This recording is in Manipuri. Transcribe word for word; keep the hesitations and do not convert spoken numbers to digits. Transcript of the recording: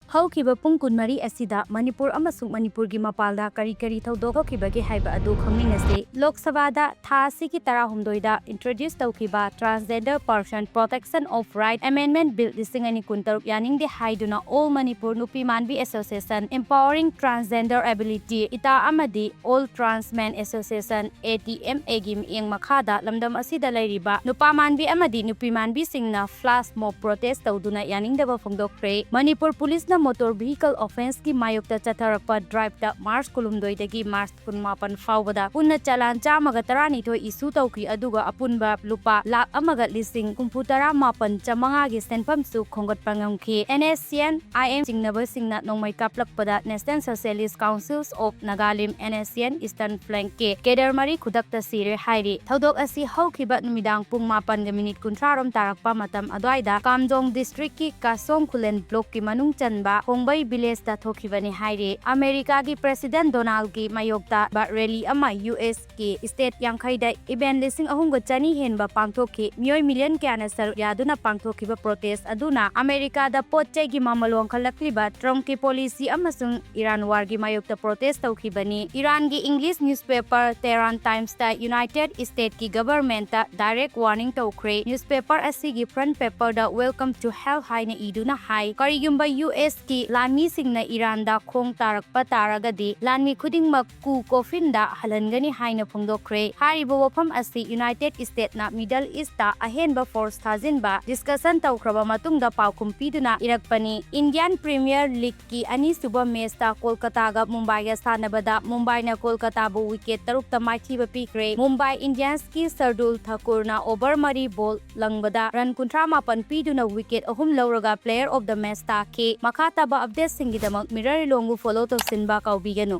ꯍꯧꯈꯤꯕ ꯄꯨꯡ ꯀꯨꯟꯃꯔꯤ ꯑꯁꯤꯗ ꯃꯅꯤꯄꯨꯔ ꯑꯃꯁꯨꯡ ꯃꯅꯤꯄꯨꯔꯒꯤ ꯃꯄꯥꯟꯗ ꯀꯔꯤ ꯀꯔꯤ ꯊꯧꯗꯣꯛ ꯊꯣꯛꯈꯤꯕꯒꯦ ꯍꯥꯏꯕ ꯑꯗꯨ ꯈꯪꯃꯤꯟꯅꯁꯤ꯫ ꯂꯣꯛ ꯁꯚꯥꯗ ꯊꯥ ꯑꯁꯤꯒꯤ ꯇꯔꯥꯍꯨꯝꯗꯣꯏꯗ introduce ꯇꯧꯈꯤꯕ Transgender Person Protection of Right Amendment Bill ꯂꯤꯁꯤꯡ ꯑꯅꯤ ꯀꯨꯟꯇꯔꯨꯛ ꯌꯥꯅꯤꯡꯗꯦ ꯍꯥꯏꯗꯨꯅ All Manipur ꯅꯨꯄꯤ ꯃꯥꯟꯕꯤ Association, Empowering Transgender Ability, ꯏꯇꯥ, ꯑꯃꯗꯤ All Trans Men Association, A T M A ꯒꯤ ꯃꯤꯠꯌꯦꯡ ꯃꯈꯥꯗ ꯂꯝꯗꯝ ꯑꯁꯤꯗ ꯂꯩꯔꯤꯕ ꯅꯨꯄꯥ ꯃꯥꯟꯕꯤ ꯑꯃꯗꯤ ꯅꯨꯄꯤ ꯃꯥꯟꯕꯤꯁꯤꯡꯅ flash mob protest ꯇꯧꯗꯨꯅ ꯌꯥꯅꯤꯡꯗꯕ ꯐꯣꯡꯗꯣꯛꯈ꯭ꯔꯦ꯫ ꯃꯅꯤꯄꯨꯔ ꯄꯨꯂꯤꯁꯅ motor vehicle offence ꯀꯤ ꯃꯥꯌꯣꯛꯇ ꯆꯠꯊꯔꯛꯄ drive ꯇ March ꯀꯨꯟꯍꯨꯝꯗꯣꯏꯗꯒꯤ March ꯀꯨꯟꯃꯥꯄꯟ ꯐꯥꯎꯕꯗ ꯄꯨꯟꯅ ꯆꯂꯥꯟ ꯆꯥꯝꯃꯒ ꯇꯔꯥꯅꯤꯊꯣꯏ issue ꯇꯧꯈꯤ, ꯑꯗꯨꯒ ꯑꯄꯨꯟꯕ ꯂꯨꯄꯥ ꯂꯥꯈ ꯑꯃꯒ ꯂꯤꯁꯤꯡ ꯍꯨꯝꯐꯨ ꯇꯔꯥ ꯃꯥꯄꯟ ꯆꯥꯃꯉꯥꯒꯤ ꯁꯦꯟꯐꯝꯁꯨ ꯈꯣꯝꯒꯠꯄ ꯉꯝꯈꯤ꯫ N S C N I M ꯆꯤꯡꯅꯕꯁꯤꯡꯅ ꯅꯣꯡꯃꯩ ꯀꯥꯞꯂꯛꯄꯗ National Socialist Council of Nagalim, N S C N Eastern Flank ꯀꯤ cadre ꯃꯔꯤ ꯈꯨꯗꯛꯇ ꯁꯤꯔꯦ ꯍꯥꯏꯔꯤ꯫ ꯊꯧꯗꯣꯛ ꯑꯁꯤ ꯍꯧꯈꯤꯕ ꯅꯨꯃꯤꯗꯥꯡ ꯄꯨꯡ ꯃꯥꯄꯟꯒ minute ꯀꯨꯟꯊ꯭ꯔꯥ ꯔꯣꯝ ꯇꯥꯔꯛꯄ ꯃꯇꯝ ꯑꯗꯨꯋꯥꯏꯗ ꯀꯥꯝꯖꯣꯡ district ꯀꯤ ꯀꯥꯁꯣꯡ ꯈꯨꯂꯦꯟ block ꯀꯤ ꯃꯅꯨꯡ ꯆꯟꯕ ꯈꯣꯡꯕꯩ village ꯇ ꯊꯣꯛꯈꯤꯕꯅꯤ ꯍꯥꯏꯔꯤ꯫ ꯑꯃꯦꯔꯤꯀꯥꯒꯤ President Donald ꯒꯤ ꯃꯥꯌꯣꯛꯇ rally ꯑꯃ U S ꯀꯤ state ꯌꯥꯡꯈꯩꯗ event ꯂꯤꯁꯤꯡ ꯑꯍꯨꯝꯒ ꯆꯅꯤ ꯍꯦꯟꯕ ꯄꯥꯡꯊꯣꯛꯈꯤ꯫ ꯃꯤꯑꯣꯏ million ꯀꯌꯥꯅ ꯁꯔꯨꯛ ꯌꯥꯗꯨꯅ ꯄꯥꯡꯊꯣꯛꯈꯤꯕ protest ꯑꯗꯨꯅ ꯑꯃꯦꯔꯤꯀꯥꯗ ꯄꯣꯠ ꯆꯩꯒꯤ ꯃꯃꯜ ꯋꯥꯡꯈꯠꯂꯛꯂꯤꯕ Trump ꯀꯤ policy ꯑꯃꯁꯨꯡ Iran war ꯒꯤ ꯃꯥꯌꯣꯛꯇ protest ꯇꯧꯈꯤꯕꯅꯤ꯫ Iran ꯒꯤ English newspaper Tehran Times ꯇ United States ꯀꯤ government ꯇ direct warning ꯇꯧꯈ꯭ꯔꯦ꯫ Newspaper ꯑꯁꯤꯒꯤ front paper the "Welcome to hell" ꯍꯥꯏꯅ ꯏꯗꯨꯅ ꯍꯥꯏ, ꯀꯔꯤꯒꯨꯝꯕ U S ꯀꯤ ꯂꯥꯟꯃꯤꯁꯤꯡꯅ Iran ꯗ ꯈꯣꯡ ꯇꯥꯔꯛꯄ ꯇꯥꯔꯒꯗꯤ ꯂꯥꯟꯃꯤ ꯈꯨꯗꯤꯡꯃꯛ ꯀꯨ coffin ꯗ ꯍꯜꯍꯟꯒꯅꯤ ꯍꯥꯏꯅ ꯐꯣꯡꯗꯣꯛꯈ꯭ꯔꯦ꯫ ꯍꯥꯏꯔꯤꯕ ꯋꯥꯐꯝ ꯑꯁꯤ United States ꯅ Middle East ꯇ ꯑꯍꯦꯟꯕ force ꯊꯥꯖꯤꯟꯕ discussion ꯇꯧꯈ꯭ꯔꯕ ꯃꯇꯨꯡꯗ ꯄꯥꯎꯈꯨꯝ ꯄꯤꯗꯨꯅ ꯏꯔꯛꯄꯅꯤ꯫ Indian Premier League ꯀꯤ ꯑꯅꯤꯁꯨꯕ match ꯇ ꯀꯣꯜꯀꯇꯥꯒ ꯃꯨꯝꯕꯥꯏꯒ ꯁꯥꯟꯅꯕꯗ ꯃꯨꯝꯕꯥꯏꯅ ꯀꯣꯜꯀꯇꯥꯕꯨ wicket ꯇꯔꯨꯛꯇ ꯃꯥꯏꯊꯤꯕ ꯄꯤꯈ꯭ꯔꯦ꯫ Mumbai Indians ꯀꯤ Shardul Thakur ꯅ over ꯃꯔꯤ ball ꯂꯪꯕꯗ run ꯀꯨꯟꯊ꯭ꯔꯥ ꯃꯥꯄꯟ ꯄꯤꯗꯨꯅ wicket ꯑꯍꯨꯝ ꯂꯧꯔꯒ player of the match ꯇꯥꯈꯤ꯫ ꯃꯈꯥ ꯇꯥꯕ update ꯁꯤꯡꯒꯤꯗꯃꯛ Mirror ꯂꯣꯡꯕꯨ follow ꯇꯧꯁꯤꯟꯕ ꯀꯥꯎꯕꯤꯒꯅꯨ꯫